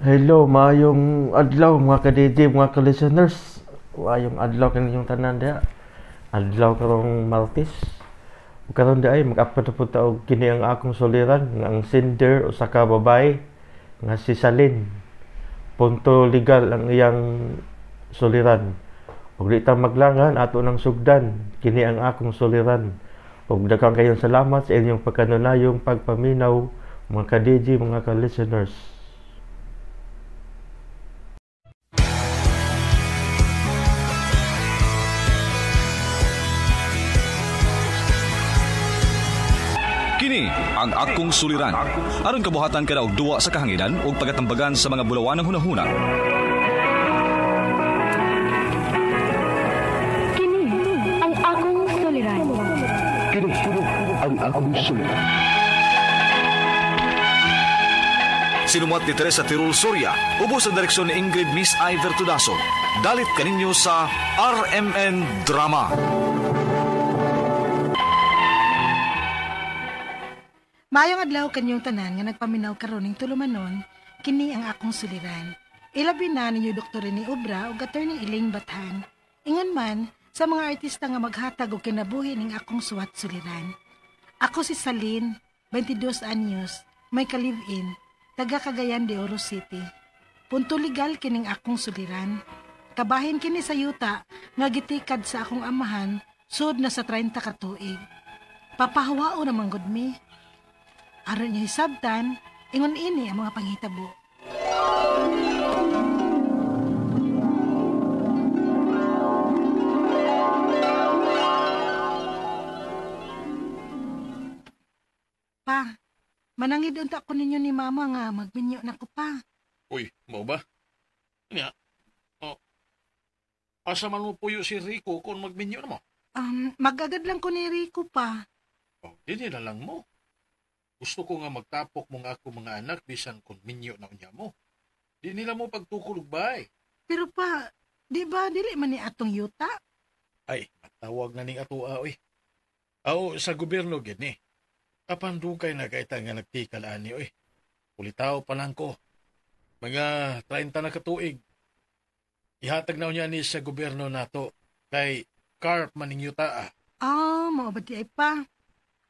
Hello, maayong adlaw mga ka-DJ, mga ka-listeners. Maayong adlaw kaninyong tanan diha. Adlaw karong Martes. Ug karon di ay mag-upload na pud ta og kini ang akong suliran nga ang sender usa ka babae nga si Salin. Punto legal ang iyang suliran. Ug di ta maglangan ato nang sugdan kini ang akong suliran. Ug daghang kayong salamat sa inyong pagkanunayong pagpaminaw mga ka-DJ, mga ka-listeners. Kini ang akong suliran. Aron kabuhatan kada og duwa sa kahanginan ug pagatambagan sa mga bulawanang hunahuna. Kini ang akong suliran. Kini ang akong suliran. Sinumuat ni Teresa Tirul Soria, ubos ang direksyon ni Ingrid Miss Iver Tudaso. Dalit kaninyo sa RMN Drama. Maayong adlaw kanyong tanan nga nagpaminaw karon ning tulumanon, kini ang akong suliran. Ilabi na ninyo Dr. Rene Obra ug Attorney Elaine Bathan. Ingon man sa mga artista nga maghatag og kinabuhi ning akong suwat suliran. Ako si Salin, 22 anyos, may ka-live-in, taga Cagayan de Oro City. Punto legal kining akong suliran. Kabahin kini sa yuta nga gitikad sa akong amahan sud na sa 30 ka tuig. Papahawao naman gud mi. Aron niya hisabtan, ingon ini ang mga panghitabo. Pa, manangid unta ko ninyo ni mama nga magminyo na ko pa. Uy, mao ba? Nya. Oh. Asa man mo puyo si Rico kung magminyo na mo? Magagad lang ko ni Rico pa. Oh, dili na lang mo. Gusto ko nga magtapok mong ako mga anak bisan kung minyo na unya mo. Di nila mo pagtukol og bay. Pero pa, di ba dili man ni atong yuta? Ay, matawag na ning atoa oy. Aw, sa gobyerno gid ni. Apan dugay na kay ta nga nagtikal ani oy. Ulitaw pa lang ko. Mga 30 na katuig. Ihatag na unya ni sa gobyerno nato kay carp maning yuta. Ah, mao ba di ay pa?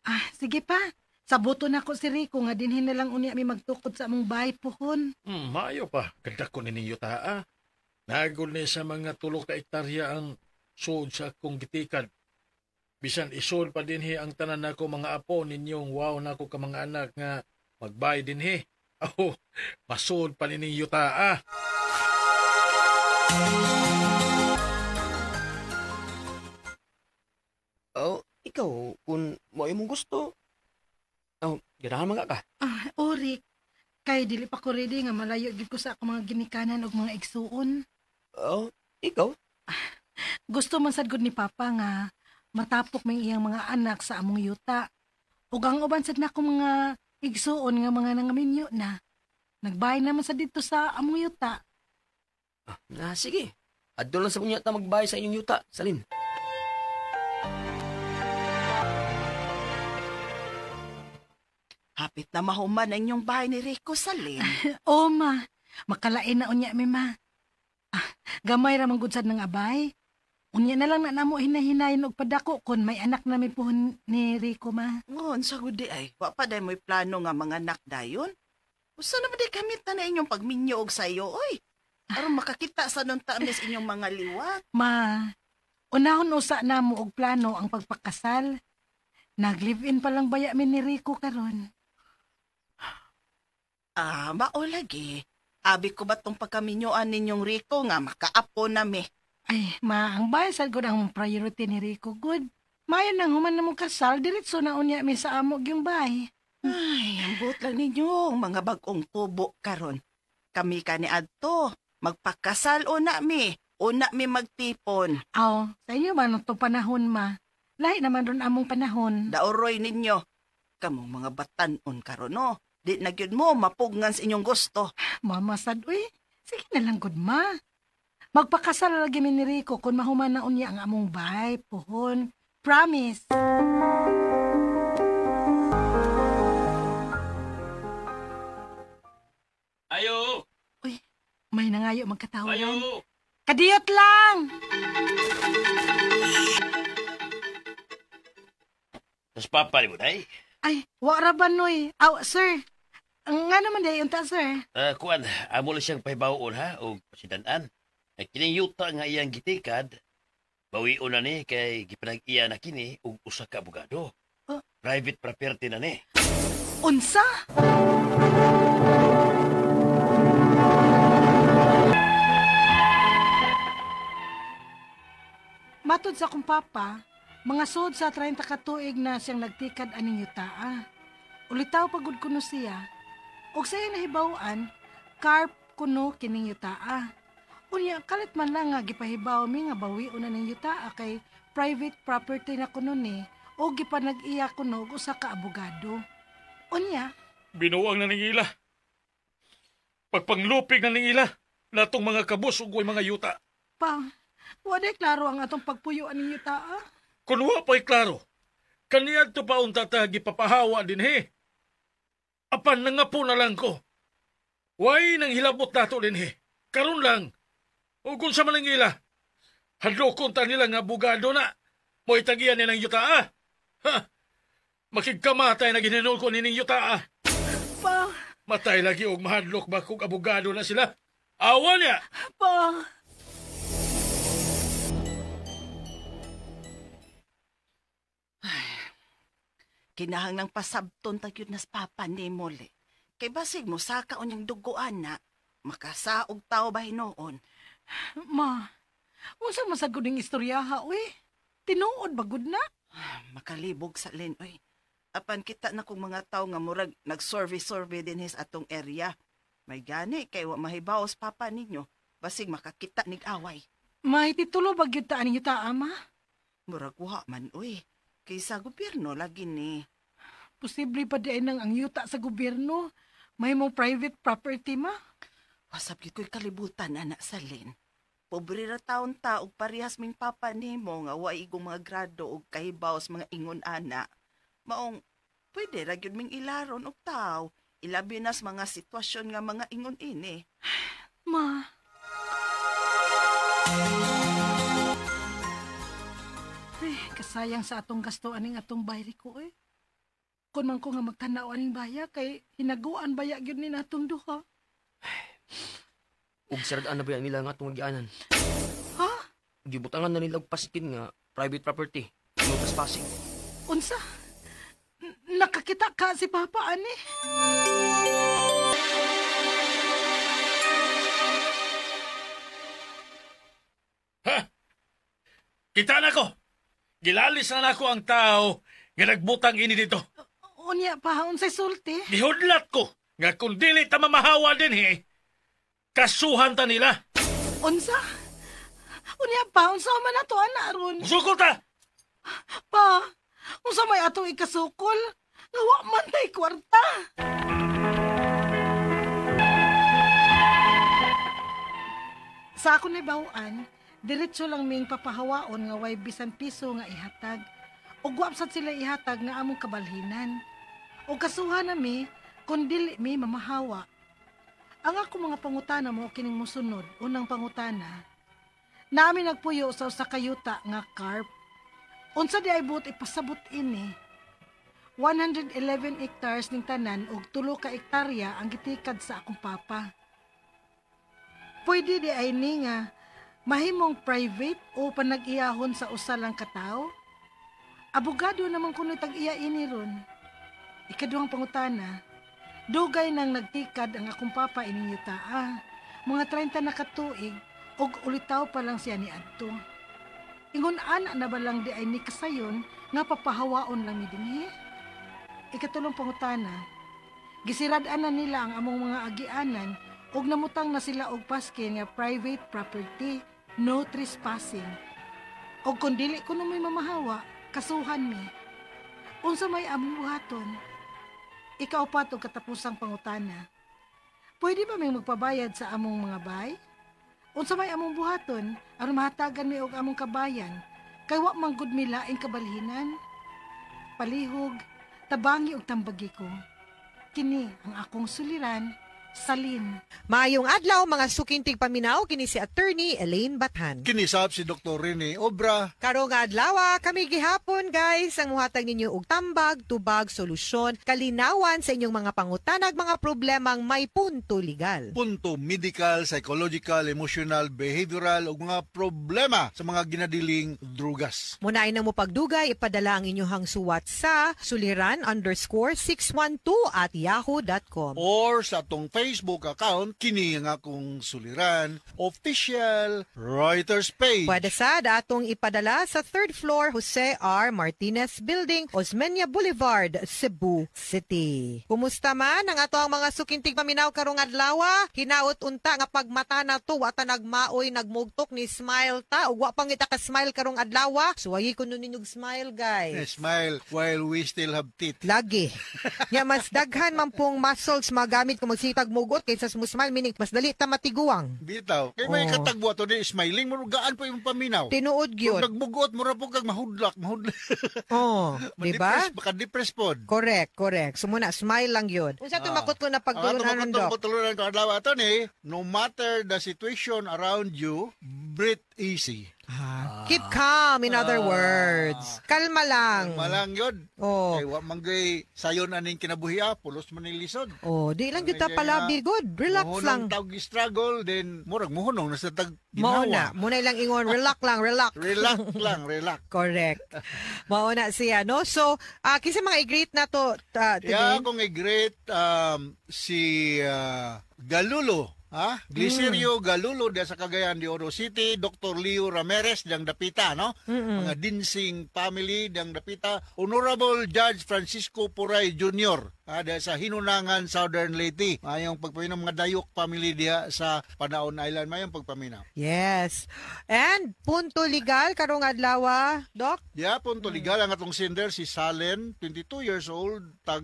Ah, sige pa. Sabuto na ko si Rico nga dinhin na lang unya mi magtukod sa among bahay puhon. Maayo pa. Ganda ko ninyo taa. Nagol ni sa mga 3 ka hektarya ang suod sa akong gitikan. Bisan isod pa dinhi ang tanan nako mga apo ninyong wow nako ka mga anak nga magbay dinhi. Aho, masud pa ninyo taa. Oh, ikaw kung mo imong gusto. Oh, ganahan man ka. Ah, Orik. Kay dili pa ko ready nga malayo gid ko sa akong mga ginikanan ug mga igsuon. Oh, ikaw? Gusto man sad gud ni Papa nga matapok may iyang mga anak sa among yuta. Ug ang uban sad nako mga igsuon nga mga nangaminyo na. Nagbahay naman sa dito sa among yuta. Ah, sige. Adto lang sa unya ta magbahay sa inyong yuta, Salin. Hapit na mahuman ang inyong bahay ni Rico, Salin. Oo, ma. Makalain na unya mi, ma. Ah, gamay ra man gud sad ng abay. Unya na lang na namo hinahinayon og padako kon may anak na mi puhon ni Rico, ma. Ngon, sa gudi ay. Wa pa day mo'y plano nga mga anak dayon. Usa na ba di kamit na na inyong pagminyo og sayo, oy? Aron makakita sa nun tamis inyong mga liwat. Ma, unahon usa na mo og plano ang pagpakasal. Nag-live-in pa lang baya mi ni Rico karon. Ah, mao lagi. Abi ko ba tong pagkaminyoan ninyong Rico nga makaapo na mi? Ay, ma, ang bahay sad gud ang priority ni Rico. Good. Mayo nang human na mo kasal, diretso na unya mi sa amo gyung bahay. Ay, ang buot lang ninyo, mga bag-ong tubo karon. Kami kani adto, magpakasal una mi magtipon. Aw, sa inyo man itong panahon, ma. Lahi naman ron among panahon. Daoroy ninyo. Kamong mga batanon karon, no? Di na gyud mo mapugnan sa inyong gusto. Mama sad, uy. Sige na lang gud, ma. Magpakasal lagi mi ni Rico kung mahuman na unya ang among bahay, puhon. Promise. Ayo. Uy, May nangayo magkatawaran. Ayo! Kadiyot lang! Tas papa ni mo, day? Ay, wa ra ba noy? Aw, sir. Nga naman day, unta, sir. Kuan, amo lang siyang pahibawoon ha, o pasidanan. Ay, kining yuta nga iyang gitikad, bawion na ni kay gipanag-iya na kini og usa ka abogado. Oh. Private property na ni. Unsa? Matod sa akong papa, mga sud sa 30 ka tuig na siyang nagtikad aning yutaa. Ulitaw pagud kuno siya. Og sa iyang nahibaw-an, carp kuno kining yutaa. Unya, kalit man lang nga gipahibaw mi nga bawion na ning yutaa kay private property na kuno ni o gipanag-iya kuno og usa ka abogado. Unya, Binuang na ning ila. Pagpanglupig na ning ila, natong mga kabus ug way mga yuta. Pa, wala klaro ang atong pagpuyo aning yutaa. Kun wa pa'y klaro, kaniadto pa unta ta gipapahawa din he. Apan nangapo na lang ko. Way nang hilabot nato din he. Karon lang. O kung sa manang ila, hadlokon ta nila nga abogado na. Mo'y tagiyan nilang yuta ah. Ha? Makigkamatay na gininol ko nining yuta ah. Pa, Matay lagi og mahadlok ba kung abogado na sila. Awa niya! pa. Kinahanglang pasabton ta gyud nas papa nimo le. Kay basig mo saka unyang duguan na makasaog tao ba hinuon. Ma, unsa masagod ning istoryaha uy? Tinuod ba gud na? Makalibog sa lin oy. Apan kita na kung mga tao nga murag nag-survey-survey din his atong area. May gani kay wa mahibaos papa ninyo basig makakita nig away. May titulo ba gyud ta aning yutaa ma? Murag wa man oy. Kay sa gobyerno lagi ni. Posible pa di nang ang yuta sa gobyerno. May mong private property ma? Wasap gyud ko'y kalibutan anak sa lin. Pobre ra taon ta og parehas ming papa nimo nga wa igong mga grado og kahibaw sa mga ingon ana. Maong pwede ra gyud ming ilaron og taw. Ilabi na sa mga sitwasyon nga mga ingon ini. Ma. Ay, kasayang sa atong gasto aning atong bayri ko eh. Kun man ko nga magtanaw aning baya kay hinaguan baya gyud ni natong duha. Ug saradaan na ba nila nga atong agianan? Ha? Gibutangan na nila og paskin nga private property, no trespassing. Unsa? Nakakita ka si Papa ani? Ha? Kita na ko. Gilalis na nako ang tao nga nagbutang ini dito. Unya pa, unsay sulti? Gihudlat ko nga kung dili ta mamahawa din he, kasuhan ta nila. Unsa? Unya pa, unsa man ato ana ron? Musukol ta! Pa, unsa may atong ikasukol? Nga wa man tay kwarta. Sa ako nabawaan, diretso lang ming papahawaon nga way bisan piso nga ihatag. Ug wa sad sila ihatag nga among kabalhinan. Ug kasuhan na mi kun dili mi mamahawa. Ang ako mga pangutana mo kining mosunod, unang pangutana. Nami nagpuyo sa usa ka yuta nga carp. Unsa di ay buot ipasabot ini? 111 hectares ning tanan ug 3 ka hektarya ang gitikad sa akong papa. Pwede di ay ni nga mahimong private o panag-iyahon sa usa lang ka tawo? Abogado naman kuno tag-iya ini ron. Ikaduhang pangutana, dugay nang nagtikad ang akong papa ining yutaa. Mga 30 na katuig ug ulitaw pa lang siya ni adto. Ingon ana na ba lang di ay ni kasayon nga papahawaon lang ni dinhi? Ikatulong pangutana, gisirad-an na nila ang among mga agianan ug namutang na sila og paskin nga private property, no trespassing. Og kung dili kuno may mamahawa, kasuhan mi. Unsa may among buhaton? Ikaupat og katapusang pangutana. Pwede ba may magpabayad sa among mga bay? Unsa may among buhaton aron mahatagan mi og among kabayan kay wa man gud mi laing kabalhinan? Palihog, tabangi og tambagi ko. Kini ang akong suliran, Salin. Maayong adlaw mga suking tigpaminaw, kini si Attorney Elaine Bathan. Kinisab si Dr. Rene Obra. Karong adlaw kami gihapon, guys, ang muhatag ninyo og tambag, tubag, solusyon, kalinawan sa inyong mga pangutanag, mga problemang may punto legal. Punto medical, psychological, emotional, behavioral ug mga problema sa mga ginadiling drugas. Muna ay na mo pagdugay, ipadala ang inyong suwat sa suliran_612@yahoo.com. Or sa atong Facebook account, kini nga akong suliran, official writers page. Pwede sad atong ipadala sa third floor, Jose R. Martinez Building, Osmeña Boulevard, Cebu City. Kumusta man ang ato ang mga suking tigpaminaw karong adlaw? Hinaot unta nga pagmata na to, wa ta nagmaoy, nagmugtok ni smile ta ug wa pang kita ka smile karong adlaw. Suwayi kuno ninyog smile, guys. Eh, smile while we still have teeth. Lagi. Nya mas daghan man pong muscles magamit kung magsitag mugot kaysa mo smile, meaning mas dali ta matiguang. Bitaw. Kay may Oh. katagbo ato di smiling mo gaan pa yung paminaw. Tinuod gyud. Kung nagmugot mo ra po kag mahudlak, mahudlak. Oh, di ba? Baka depress pod. Correct, correct. So muna, smile lang yun. Unsa to makot ko na pagtulunan Ang dok? pagtulunan ko adlaw ato ni, no matter the situation around you, breathe easy. Keep calm, in other words. Kalma lang. Kalma lang yun. Oh. Kay wa man gay sayon aning kinabuhi ah, pulos man ni lisod. Oh, di lang gyud ta palabi good. Relax muhunong lang. tawg struggle then murag muhunong na sa tag Mao ginhawa. na, muna lang ingon, relax lang, relax. Relax lang, relax. Correct. Mao na siya, no? So, kinsa mga i-greet na to today? Yeah, akong i-greet si Galulo, ha? Glicerio Galulo diya sa Cagayan de Oro City, Dr. Leo Ramirez diyang Dapita, no? Mga Dinsing family diyang Dapita, Honorable Judge Francisco Puray Jr. Diya sa Hinunangan, Southern Leyte. Mayong pagpaminaw mga Dayok family diya sa Panaon Island, mayong pagpaminaw. Yes. And punto legal karong adlaw, Doc? Yeah, punto legal ang atong sender si Salen, 22 years old, tag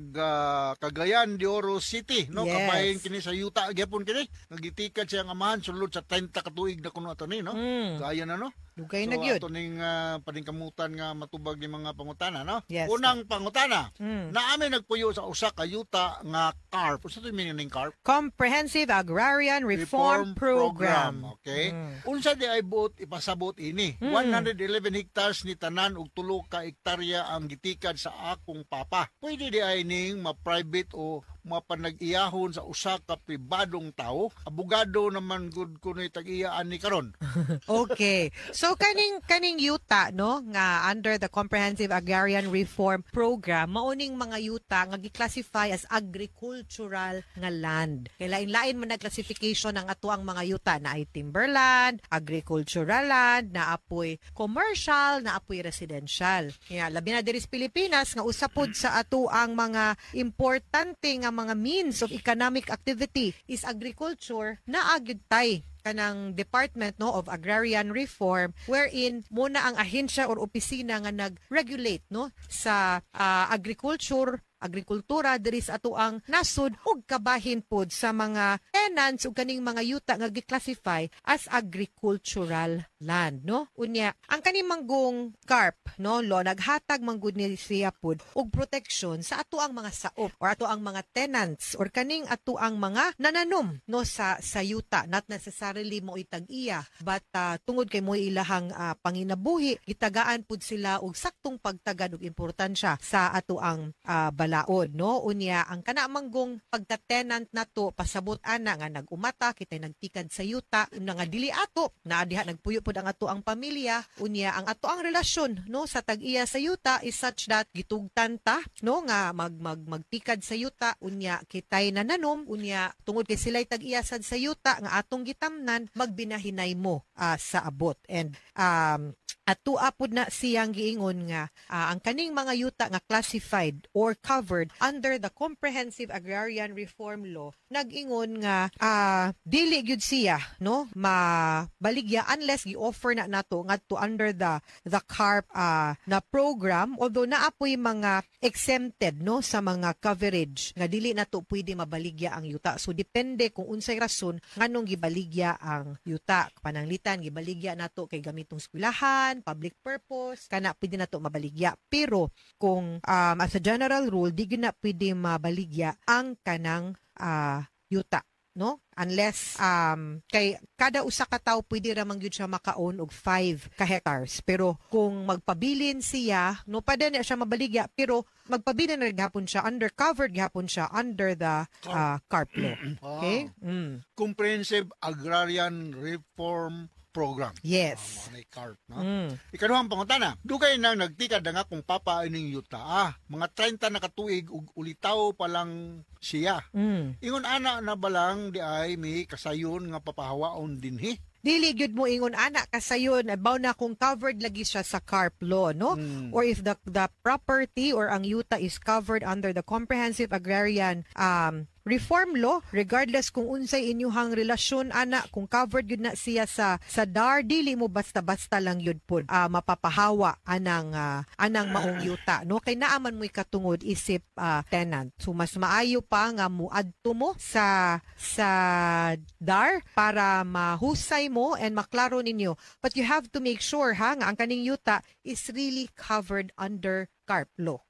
Cagayan de Oro City, no? Yes. Kabahin kini sa yuta gyapon kini. Nagitikat siya ang amahan sulod sa 30 ka tuig na kuno ato ni, no? Kaya na, no? Dugay so, na gyud. ato ning paningkamutan nga matubag ni mga pangutana, no? Yes. Unang pangutana, naami nagpuyo sa usa ka yuta nga CARP. Unsa to meaning ning CARP? Comprehensive Agrarian Reform, Program. Okay? Unsa di ay buot ipasabot ini? 111 hectares ni tanan og tulo ka hektarya ang gitikad sa akong papa. Pwede di ay ning ma-private o mapanag-iyahon sa usa ka pribadong tawo. Abogado naman gud kuno'y tag-iyaan ni karon. Okay. So kaning yuta, no, nga under the Comprehensive Agrarian Reform Program, mauning mga yuta nga gi-classify as agricultural nga land. Kay lain-lain man na classification ang ato ang mga yuta na ay timberland, agricultural land, na apoy commercial, na apoy residential. Kaya labi na diri sa Pilipinas nga usa pod sa ato ang mga importante nga mga means of economic activity is agriculture, na gyud tay kanang Department, no, of Agrarian Reform, wherein muna ang ahensya or opisina nga nag-regulate, no, sa agriculture, agrikultura diri sa ato ang nasod ug kabahin pod sa mga tenants ug kaning mga yuta nga gi-classify as agricultural land, no? Unya ang kaning manggong CARP, no, law naghatag manggud ni siya pod og protection sa ato ang mga saop or ato ang mga tenants or kaning ato ang mga nananom, no, sa yuta, not necessarily mo itag-iya, but tungod kay mo ilahang panginabuhi, gitagaan pud sila og saktong pagtagad og importansya sa ato ang balaod, no? Unya ang kana manggong pagka-tenant nato, pasabot ana nga nag-umata kitay nagtikad sa yuta una nga dili ato naa diha nagpuyo pod ang ato ang pamilya. Unya ang ato ang relasyon, no, sa tag-iya sa yuta is such that gitugtan ta, no, nga mag mag magtikad sa yuta. Unya kitay nananom, unya tungod kay sila'y tag-iya sad sa yuta nga atong gitamnan, magbinahinay mo sa abot. And atua pud na siyang giingon nga ang kaning mga yuta nga classified or covered under the Comprehensive Agrarian Reform Law, nag-ingon nga dili gyud siya, no, mabaligya unless gi-offer na nato ngadto under the CARP na program, although naa poy mga exempted, no, sa mga coverage nga dili nato pwede mabaligya ang yuta. So depende kung unsay rason nganong gibaligya ang yuta. Pananglitan gibaligya nato kay gamitong eskwelahan, public purpose, kana pwede nato mabaligya. Pero kung as a general rule, di gyud na pwede mabaligya ang kanang yuta. no? Unless kay kada usa ka tawo pwede ra man gyud siya maka-own og 5 ka hectares. Pero kung magpabilin siya, no, pwede na siya mabaligya, pero magpabilin na gihapon siya under, covered gihapon siya under the CARP law. Okay? Comprehensive Agrarian Reform Program. Yes. Mao na CARP, no? Ikaduhang pangutana, dugay nang nagtikad ang akong papa ining yuta. Mga 30 na katuig ug ulitaw pa lang siya. Ingon ana na balang di ay may kasayon nga papahawaon dinhi? Dili gyud mo ingon ana kasayon, abaw na kung covered lagi siya sa CARP law, no? Or if the property or ang yuta is covered under the Comprehensive Agrarian Reform Law, regardless kung unsay inyuhang relasyon ana, kung covered gyud na siya sa DAR, dili mo basta-basta lang yun pod mapapahawa anang maong yuta, no? Kay naaman mo'y katungod isip tenant. So mas maayo pa nga muadto mo sa DAR para mahusay mo and maklaro ninyo. But you have to make sure ha nga ang kaning yuta is really covered under CARP law.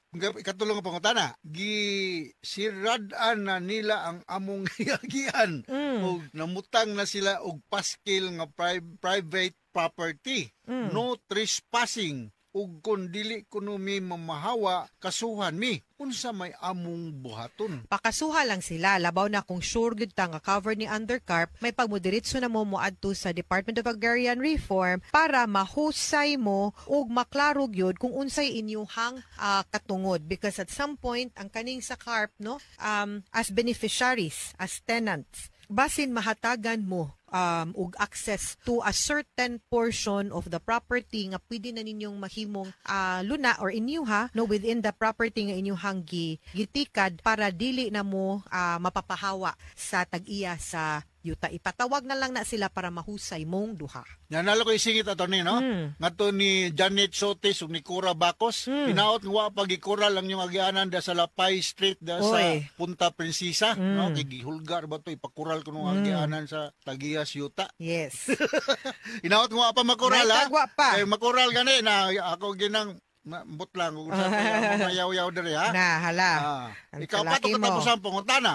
Ikatulong nga pangutana, gisirad-an na nila ang among giagian ug namutang na sila og paskil nga private property. No trespassing, ug kon dili kuno mi mamahawa, kasuhan mi. Unsa may among buhaton? Pakasuha lang sila, labaw na kung sure gyud ta nga covered ni under CARP, may pagmodiretso na mo moadto sa Department of Agrarian Reform para mahusay mo ug maklaro gyud kung unsay inyuhang katungod, because at some point ang kaning sa CARP, no, as beneficiaries, as tenants, basin mahatagan mo og access to a certain portion of the property nga pwede na ninyong mahimong luna or inyuha, no, within the property nga inyuhang gitikad para dili na mo mapapahawa sa tag-iya sa yuta. Ipatawag na lang na sila para mahusay mong duha. Nanalo ko isingit, attorney, no? Ngadto ni Janet Sotis ug ni Cora Bacos. Hinaot nga wa pa gikural ang inyong agianan da sa Lapay Street da sa Oy. Punta Princesa, no? Kay gihulgar ba to ipakural kuno ang agianan sa tagiyas yuta. Yes. Hinaot nga wa pa makural May ha. tagwa pa. Kay makural gani na ako ginang mbot lang kung sa mayaw-yaw diri ha. Na hala. Ang Ikaw pa kalaki mo. Katapos pangutana.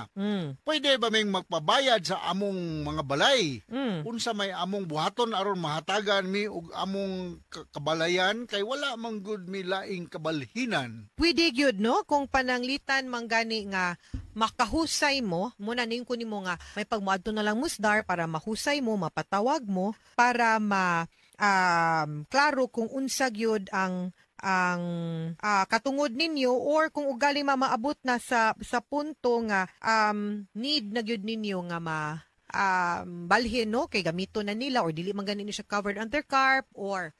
Pwede ba ming magpabayad sa among mga balay? Unsa may among buhaton aron mahatagan mi og among kabalayan kay wala man gud mi laing kabalhinan? Pwede gyud, no, kung pananglitan manggani nga makahusay mo, muna ning kunin mo nga may pagmuadto na lang musdar para mahusay mo, mapatawag mo para ma klaro kung unsa gyud ang katungod ninyo, or kung ugali maabot na sa punto nga need na gyud ninyo nga ma balhin, no, kay gamito na nila or dili man gani ni siya covered under CARP or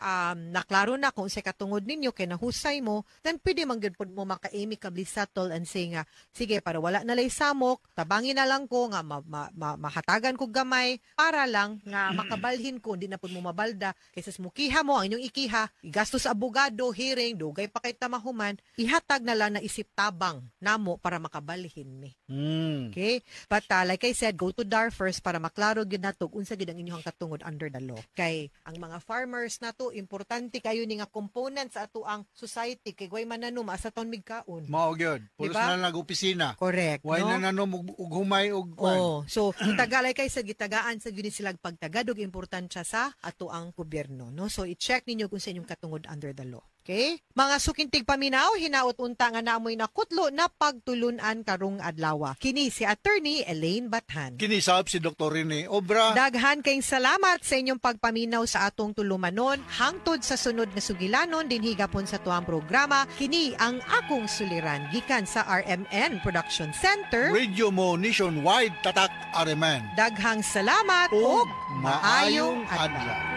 naklaro na kung unsay katungod ninyo kay nahusay mo, then pwede man gyud pud mo maka-amicably settle and say nga, "Sige, para wala na lay samok, tabangin na lang ko nga mahatagan ko gamay para lang nga makabalhin ko." Hindi na pud mo mabalda kaysa mukiha mo ang inyong ikiha, igastos sa abogado, hearing, dugay pa kay tamahuman. Ihatag na lang na isip tabang namo para makabalhin mi. Okay? But like I said, go to DAR first para maklaro gyud nato unsa gyud ang inyong katungod under the law. Kay ang mga farmers nato, importante kayo ni nga component sa ato ang society kay way manano maasa taon migkaon. Mao gyud. Pulos Diba? na lang opisina. Correct, Way no? na nanom og humay og kwan. Oh, so gitaga, like I said, gitagaan sa gyud ni sila pagtagad og importansya sa ato ang gobyerno, no? So i-check ninyo kung sa inyong katungod under the law. Okay? Mga suking tigpaminaw, hinaot unta nga naamoy nakutlo na pagtulunan karong adlaw. Kini si Attorney Elaine Bathan. Kini sab si Dr. Rene Obra. Daghan kayong salamat sa inyong pagpaminaw sa atong tulumanon. Hangtod sa sunod nga sugilanon dinhi gapon sa tuang programa. Kini ang Akong Suliran gikan sa RMN Production Center. Radio mo nationwide, tatak RMN. Daghang salamat Ug ug maayong maayong adlaw. Adlaw.